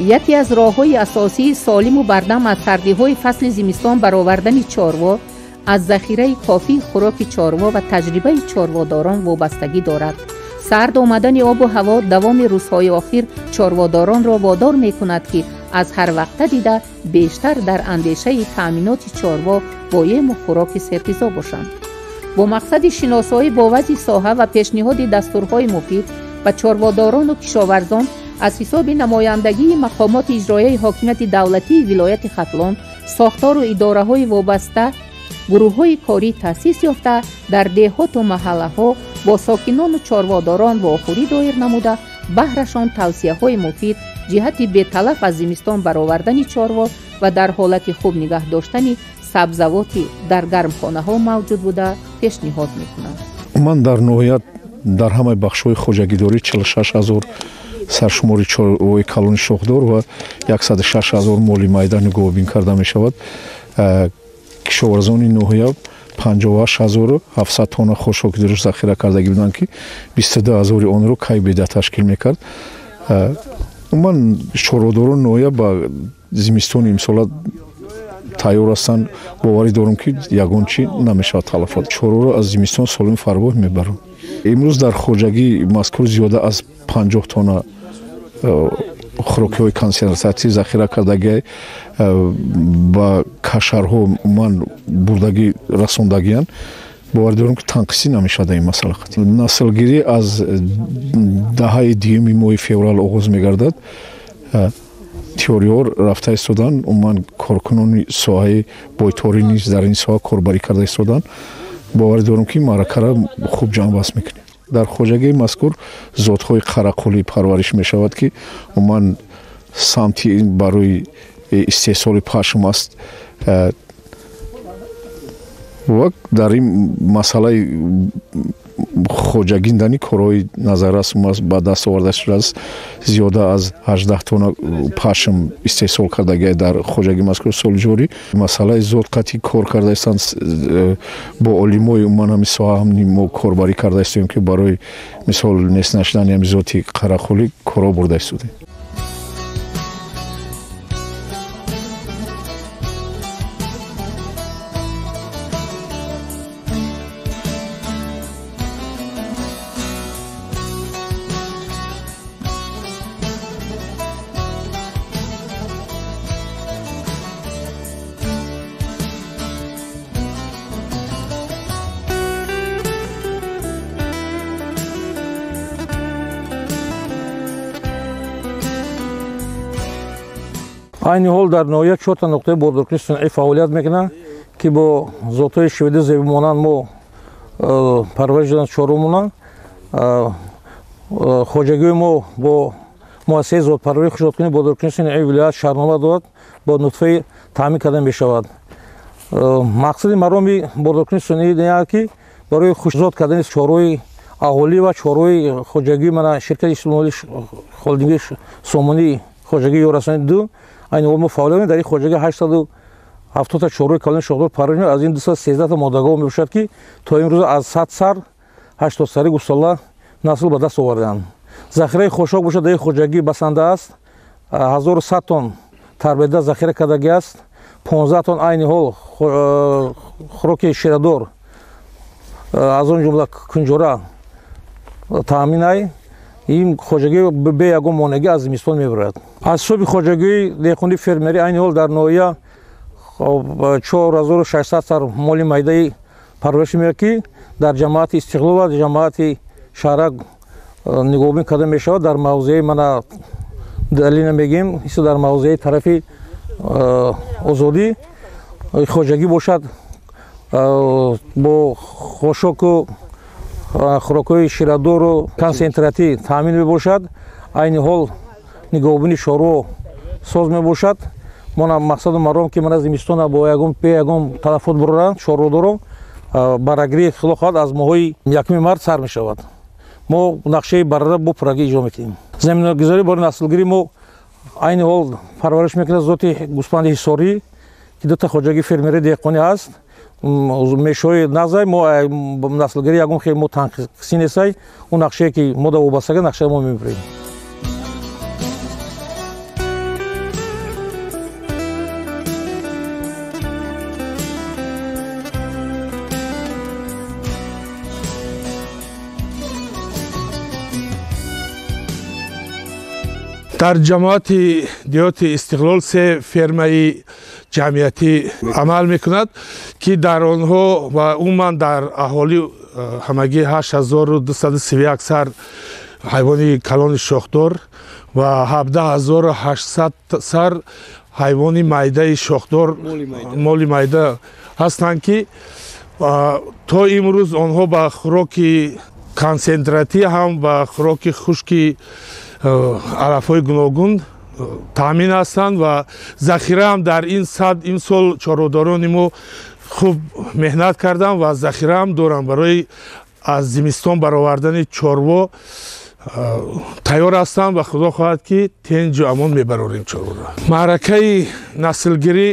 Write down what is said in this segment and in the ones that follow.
Яке аз роҳҳои асосии солиму бардам аз сардиҳои фасли зимистон баровардани чорво аз захираи кофии хӯроки чорво ва таҷрибаи чорводорон вобастагӣ дорад. Сард омадани обу ҳаво давоми рӯзҳои охир чорводоронро водор мекунад, ки аз ҳар вақта дида бештар дар андешаи таъминоти чорво бо ему хӯроки серғизо бошанд. Бо мақсади шиносоӣ бо вазъи соҳа ва пешниҳоди дастурҳои муфид ба чорводорону кишоварзон аз ҳисоби намояндагии мақомоти иҷроияи ҳокимияти давлатии вилояти Хатлон, сохтору идораҳои вобаста, гурӯҳҳои корӣ таъсис ёфта, дар деҳоту маҳаллаҳо бо сокинону чорводорон вохӯрӣ доир намуда, баҳрашон тавсияҳои муфид ҷиҳати беталаф аз зимистон баровардани чорво ва дар ҳолати хуб нигаҳ доштани сабзавоти дар гармхонаҳо мавҷуд буда пешниҳод мекунанд. Ман дар ноҳия дар ҳамаи бахшҳои хоҷагидорӣ 46 ҳазор саршумори чорвои калони шохдор ва 106 ҳазор моли майда нигоҳубин карда мешавад. Кишоварзони ноҳия 58 700 тонна хошоки дуруст захира кардагӣ буданд, ки 22 ҳазори онро кай беда ташкил мекард. Умуман, чорводорони ноҳия ба зимистони имсола тайёр ҳастанд. Боварӣ дорам, ки ягон чӣ намешавад талафот. Чорворо аз зимистон солим фарбоҳ мебарам. Имрӯз дар хоҷагии мазкур зиёда аз 50 тонна хӯрокиҳои консентратӣ захира кардагӣ, ба кашарҳо умуман бурдагӣ расондагиянд. Боварӣ дорам, ки танқисӣ намешавад ин масъала. Наслгирӣ аз даҳаи дуюми моҳи феврал оғоз мегардад. Тиёриҳо рафта истоданд. Умуман, коркунони соҳаи бойторӣ низ дар ин соҳа корбарӣ карда истоданд. Боварӣ дорам, ки маъракаро хуб ҷамъбаст мекунем. Дар хоҷагии мазкур зотҳои қарақулӣ парвариш мешавад, ки умуман самти ин барои истеҳсоли пашм аст. Ва дар ин масъалаи хоҷагиндани корҳои назаррас ба даст оварда шудааст. Зиёда аз 18 тонна пашм истеҳсол кардагия дар хоҷагии мазкур соли ҷорӣ. Масъалаи зот қатъи кор карда истанд бо олимои умуман ҳамин соҳа ҳам мо корбарӣ карда истоем, ки барои мисол нест нашудани ҳамин зоти қарақулӣ корҳо бурда истодем. Айни ҳол дар ноҳия чорта нуқтаи бордоркунии сунъӣ фаъолият мекунанд, ки бо зотҳои шведи зебомонанд мо парвариш додан чорвомонанд. Хоҷагии мо бо муассисаи зотпарварии хушҳодкунии бордоркунии сунъии вилоят шартнома дорад, бо нутфаи таъмин карда мешавад. Мақсади мароми бордоркунии сунъӣ ин аст, ки барои хушзод кардани чорвои аҳолӣ ва чорвои хоҷагии мана ширкати истеъмолии холдинги Сомонии хоҷагии ёрасони ду. Айни ҳол мо фаъолият дар ин хоҷагӣ 870-та чорвои калони шохдор парвариш меёбад. Аз ин 213-та модагоҳ мебошад, ки то имрӯз аз 100 сар 80 сари гӯсола насл ба даст овардаанд. Захираи хошок бошад, дар ин хоҷагӣ басанда аст. 1100 тонн тарбеда захира кардагӣ аст. 15 тонн айни ҳол хӯроки ширадор, аз он ҷумла кунҷора, таъминай. Ин хоҷагӣ бе ягон монеагӣ аз зимистон мебарояд. Аз ҳисоби хоҷагии деҳқонии фермерӣ айни ҳол дар ноҳия 4600 сар моли майдаи парвариш меёбад, ки дар ҷамоати Истиқлол ва ҷамоати Шаҳрак нигоҳубин карда мешавад. Дар мавзеи мана далина мегӯем, ҳисо дар мавзеи тарафи Озодӣ хоҷагӣ бошад, бо хошоку хӯрокҳои ширадору консентратӣ таъмин мебошад. Айни ҳол нигоҳубини чорво соз мебошад. Мона мақсаду маром, ки мана зимистона бо ягон бе ягон талафот буроранд чорводоро, барагирии хило хоҳад аз моҳҳои якуми март сар мешавад. Мо нақшаи барара бо пуррагӣ иҷро мекунем. Заминагузорӣ барои наслгирӣ мо айни ҳол парвариш мекунад зоти гӯспанди ҳисорӣ, ки дута хоҷагии фермерии деҳқонӣ ҳаст. Мешҳои назай мо наслгирӣ ягон хел мо танқисӣ нестай. Он нақшае, ки мо да вобастага, нақшаи мо мебарем. Дар ҷамоати деҳоти Истиқлол се фермаи ҷамъиятӣ амал мекунад, ки дар онҳо ва умуман дар аҳолӣ ҳамагӣ 8231 сар ҳайвони калони шохдор ва 17800 сар ҳайвони майдаи шохдор, моли майда ҳастанд, ки то имрӯз онҳо ба хӯроки консентратӣ ҳам ба хӯроки хушки алафҳои гуногун таъмин ҳастанд ва захира ҳам дар ин сад имсол чорводорони мо хуб меҳнат карданд ва захира ҳам доранд барои аз зимистон баровардани чорво тайёр ҳастанд ва худо хоҳад ки тенҷу амон мебарорем чорворо. Маъракаи наслгирӣ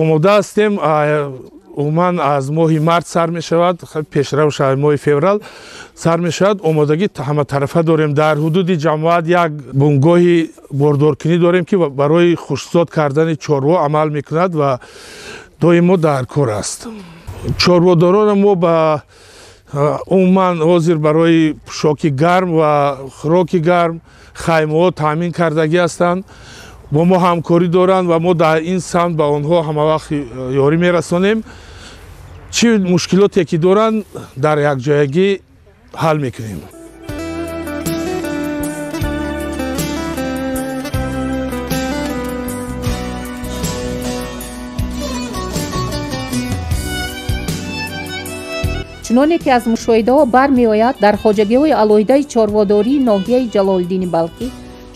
омода ҳастем. Умуман аз моҳи март сар мешавад, пешрав моҳи феврал сар мешавад. Омодагӣ ҳаматарафа дорем. Дар ҳудуди ҷамоат як бунгоҳи бордоркунӣ дорем, ки барои хушзод кардани чорво амал мекунад ва доимо дар кор аст. Чорводороно мо ба умуман ҳозир барои пӯшоки гарм ва хӯроки гарм хаймаҳо таъмин кардагӣ ҳастанд, бо мо ҳамкорӣ доранд ва мо дар ин самт ба онҳо ҳамавақт ёрӣ мерасонем. Чӣ мушкилоте ки доранд, дар якҷоягӣ ҳал мекунем. Чуноне ки аз мушоҳидаҳо бармеояд, дар хоҷагиҳои алоҳидаи чорводории ноҳияи Ҷалолиддини Балхӣ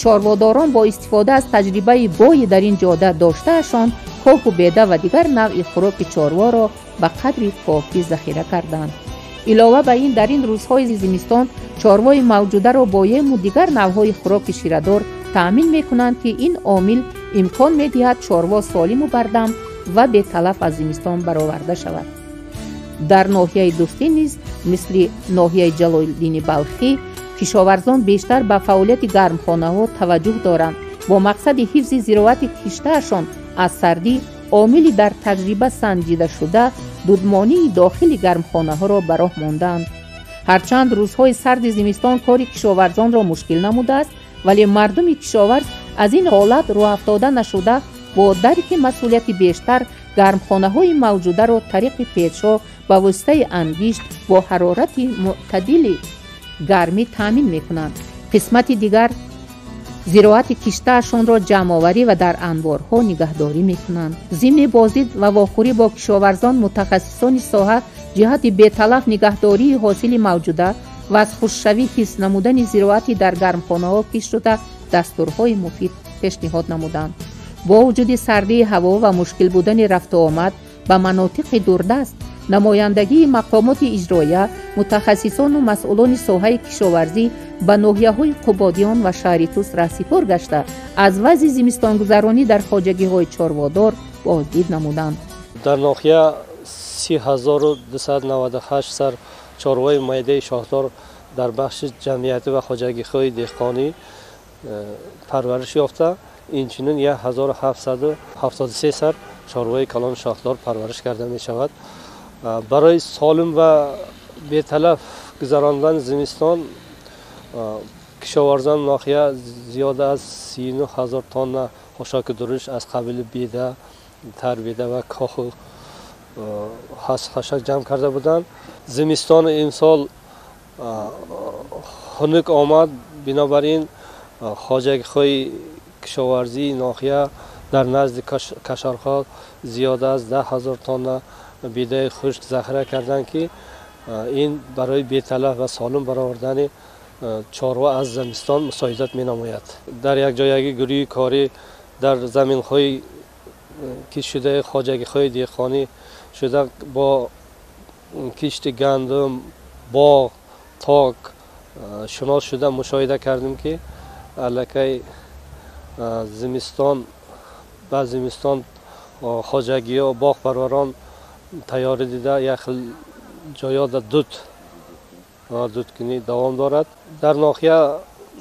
чорводорон бо истифода аз таҷрибаи бойи дар ин ҷода доштаашон коҳу беда ва дигар навъи хӯроки чорворо ба қадри кофӣ захира карданд. Илова ба ин, дар ин рӯзҳои зимистон чорвои мавҷударо бо ему дигар навъҳои хӯроки ширадор таъмин мекунанд, ки ин омил имкон медиҳад чорво солиму бардам ва беталаф аз зимистон бароварда шавад. Дар ноҳияи Дӯстӣ низ мисли ноҳияи Ҷалолиддини Балхӣ кишоварзон бештар ба фаъолияти гармхонаҳо таваҷҷӯҳ доранд. Бо мақсади ҳифзи зироати киштаашон аз сардӣ, омили дар таҷриба санҷидашуда дудмонии дохили гармхонаҳоро ба роҳ мондаанд. Ҳарчанд рӯзҳои сарди зимистон кори кишоварзонро мушкил намудааст, вале мардуми кишоварз аз ин ҳолат рӯҳафтода нашуда, бо дарки масъулияти бештар гармхонаҳои мавҷударо тариқи печҳо ба воситаи ангишт бо ҳарорати мӯътадили гармӣ таъмин мекунанд. Қисмати дигар зироати киштаашонро ҷамъоварӣ ва дар анборҳо нигаҳдорӣ мекунанд. Зимни боздид ва вохӯрӣ бо кишоварзон, мутахассисони соҳа ҷиҳати беталаф нигаҳдории ҳосили мавҷуда ва аз хушшавӣ ҳифз намудани зироати дар гармхонаҳо кишт шуда дастурҳои муфид пешниҳод намуданд. Бо вуҷуди сардии ҳаво ва мушкил будани рафтуомад ба манотиқи дурдаст, намояндагии мақомоти иҷроия, мутахассисону масъулони соҳаи кишоварзӣ ба ноҳияҳои Қубодиён ва шаҳри Тус раҳсипор гашта, аз вазъи зимистонгузаронӣ дар хоҷагиҳои чорводор боздид намуданд. Дар ноҳия 30298 сар чорвои майдаи шохдор дар бахши ҷамъиятӣ ва хоҷагиҳои деҳқонӣ парвариш ёфта, инчунин 1773 сар чорвои калони шохдор парвариш карда мешавад. Барои солим ва беталаф гузарондани зимистон кишоварзон ноҳия зиёда аз 39 ҳазор тонна хошоки дуруш аз қабили беда, тарбеда ва коху хошок ҷамъ карда буданд. Зимистони имсол хунук омад, бинобар ин хоҷагиҳои кишоварзии ноҳия дар назди кашарҳо зиёда аз 10 ҳазор тонна бедаи хушк захира карданд, ки ин барои беталаф ва солим баровардани чорво аз зимистон мусоидат менамояд. Дар якҷоягӣ гурӯҳи корӣ дар заминҳои кишт шудаи хоҷагиҳои деҳқонӣ шуда бо кишти гандум, боғ, ток шинос шуда мушоҳида кардем, ки аллакай зимистон ба зимистон хоҷагиҳо боғпарварон тайёрӣ дида як хел ҷоёда дудкунӣ давом дорад. Дар ноҳия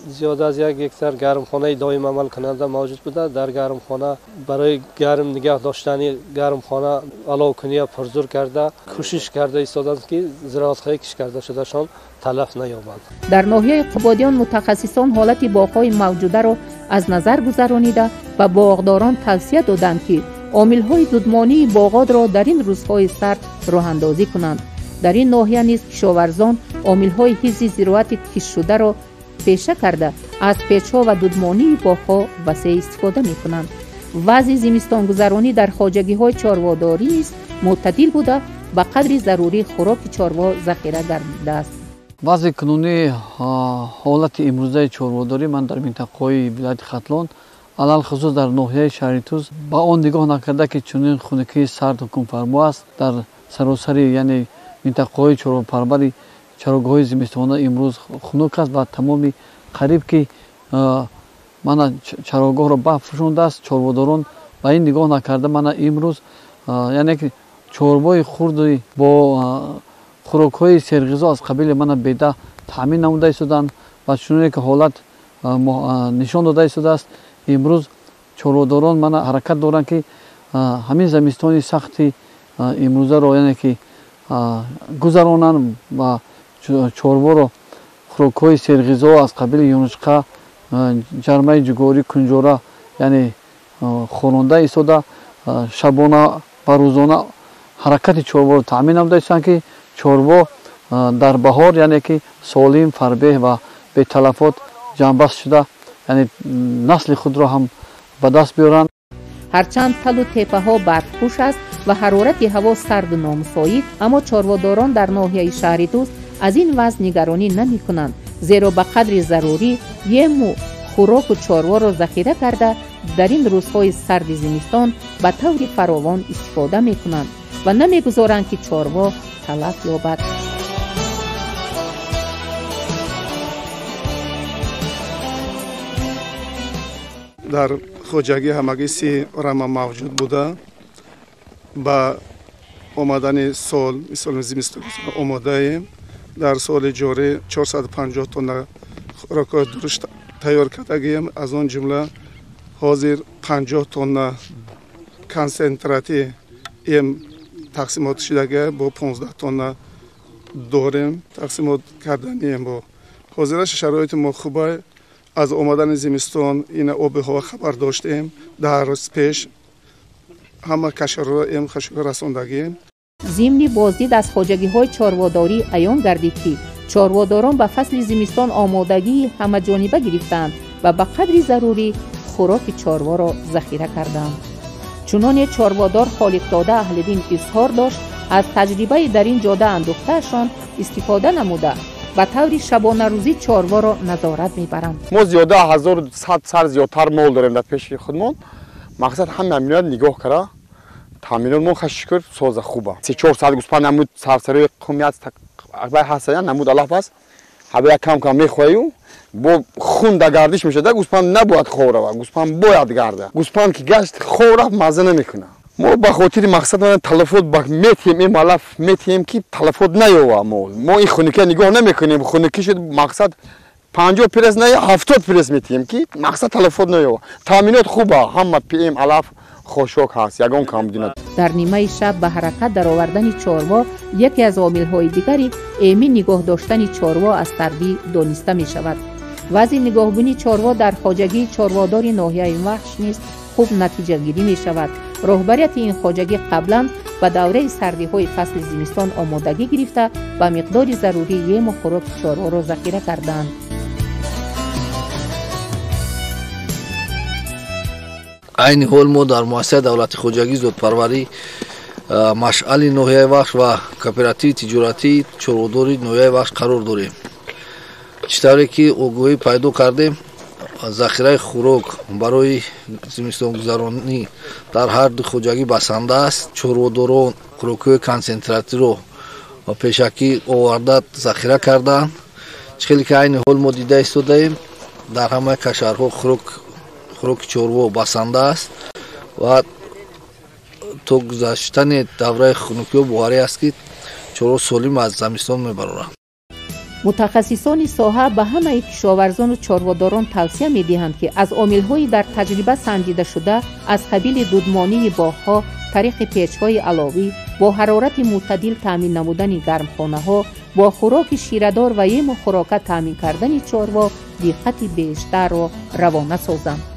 Зиёда аз 1 гектар гармхонаи доим амалкунанда мавҷуд буда, дар гармхона барои гарм нигаҳ доштани гармхона аловкуния пурзур карда, кӯшиш карда истоданд, ки зироатҳои кишт карда шудашон талаф наёбанд. Дар ноҳияи Қубодиён мутахассисон ҳолати боғҳои мавҷударо аз назар гузаронида ба боғдорон тавсия доданд, ки омилҳои дудмонии боғотро дар ин рӯзҳои сард роҳандозӣ кунанд. Дар ин ноҳия низ кишоварзон омилҳои ҳифзи зироати киштшударо пеша карда, аз печҳо ва дудмонии боғҳо васеъ истифода мекунанд. Вазъи зимистонгузаронӣ дар хоҷагиҳои чорводорӣ низ мӯътадил буда, ба қадри зарурӣ хӯроки чорво захира гардидааст. Вазъи кунунии ҳолати имрӯзаи чорводорӣ ман дар минтақаҳои вилояти Хатлон, алалхусус дар ноҳияи Шаҳритуз, ба он нигоҳ накарда ки чунин хунукии сард ҳукмфармо аст, дар саросари яъне минтақаҳои чорвопарвари чарогоҳҳои зимистона имрӯз хунук аст ва тамоми қариб ки мана чарогоҳро барф пӯшондааст. Чорводорон ба ин нигоҳ накарда мана имрӯз яъне ки чорвои хурди бо хӯрокҳои серғизо аз қабили мана беда таъмин намуда истоданд ва чуноне ки ҳолат нишон дода истодааст, имрӯз чорводорон мана ҳаракат доранд, ки ҳамин зимистони сахти имрӯзаро яъне ки гузаронанд ва чорворо хӯрокҳои серғизо аз қабили юнучқа, ҷармаи ҷугорӣ, кунҷора яъне хӯронда истода, шабона ва рӯзона ҳаракати чорворо таъмин намуда истоданд, ки чорво дар баҳор яъне ки солим, фарбеҳ ва беталафот ҷамъбаст шуда, яъне насли худро ҳам ба даст биёранд. Ҳарчанд талу теппаҳо барфпӯш аст ва ҳарорати ҳаво сарду номусоид, аммо чорводорон дар ноҳияи Шаҳритуз аз ин вазъ нигаронӣ намекунанд, зеро ба қадри зарурӣ ему хӯроку чорворо захира карда, дар ин рӯзҳои сарди зимистон ба таври фаровон истифода мекунанд ва намегузоранд, ки чорво талаф ёбад. Дар хоҷагӣ ҳамагӣ 30 рама мавҷуд буда, ба омадани сол, мисол зимистон омодаем. Дар соли ҷорӣ 450 тонна хӯрокҳои дурушт тайёр кардагием, аз он ҷумла ҳозир 50 тонна консентрати эм тақсимот шудага, бо 15 тонна дорем тақсимот карданием. Бо ҳозираш шароити мо хуба. Аз омадани зимистон ина оби ҳаво хабар доштем, дар рӯз пеш ҳама кашарро эм хашука расондагием. Зимни боздид аз хоҷагиҳои чорводорӣ аён гардид, ки чорводорон ба фасли зимистон омодагии ҳамаҷониба гирифтаанд ва ба қадри зарурӣ хӯроки чорворо захира карданд. Чуноне чорводор Холиқзода Аҳлиддин изҳор дошт, аз таҷрибаи дар ин ҷода андӯхтаашон истифода намуда, ба таври шабонарӯзӣ чорворо назорат мебаранд. Мо зиёда 1100 сар зиёдтар мол дорем дар пеши худмон. Мақсад ҳама амният нигоҳ кара, таъминот мо шукр соза хуба. 3-400 гӯспанд намуд сарсарои қумият акбар ҳастаян намуд алаф аст. Ҳабая кам кам мехоҳаю бо хун да гардиш мешада, гӯспанд набояд хов рава, гӯспанд бояд гарда. Гӯспанд ки гашт хов рафт мазза намекуна. Мо ба хотири мақсад талафот метиҳем, ин алаф метиҳем, ки талафот наёва мол. Мо ин хунукия нигоҳ намекунем, хунукӣ шуд мақсад 50 пресс на 70 пресс метиҳем, ки мақсад талафот наёва. Таъминот хуба, ҳама пм алаф хошок ҳаст, ягон камбудӣ надорад. Дар нимаи шаб ба ҳаракат даровардани чорво яке аз омилҳои дигари эмин нигоҳ доштани чорво аз сардӣ дониста мешавад. Вазъи нигоҳбунии чорво дар хоҷагии чорводори ноҳияи Вахш низ хуб натиҷагирӣ мешавад. Роҳбарияти ин хоҷагӣ қаблан ба давраи сардиҳои фасли зимистон омодагӣ гирифта, ба миқдори зарурӣ ему хӯроки чорворо захира карданд. Айни ҳол мо дар муассисаи давлати хоҷагии зодпарварӣ Машъали ноҳияи Вахш ва кооперативи тиҷоратии чорводори ноҳияи Вахш қарор дорем. Чӣ тавре ки огоҳӣ пайдо кардем, захираи хӯрок барои зимистонгузаронӣ дар ҳар ду хоҷагӣ басанда аст. Чорводорон хӯрокҳои консентратиро пешакӣ оварда захира карданд. Чӣ хеле ки айни ҳол мо дида истодаем, дар ҳамаи кашарҳо хӯроки чорво басанда аст ва то гузаштани давраи хунукиҳо боварӣ аст, ки чорво солим аз зимистон мебароранд. Мутахассисони соҳа ба ҳамаи кишоварзону чорводорон тавсия медиҳанд, ки аз омилҳои дар таҷриба санҷидашуда аз қабили дудмонии боғҳо, тариқи печҳои аловӣ, бо ҳарорати мӯътадил таъмин намудани гармхонаҳо, бо хӯроки ширадор ва ему хӯрока таъмин кардани чорво диққати бештарро равона созанд.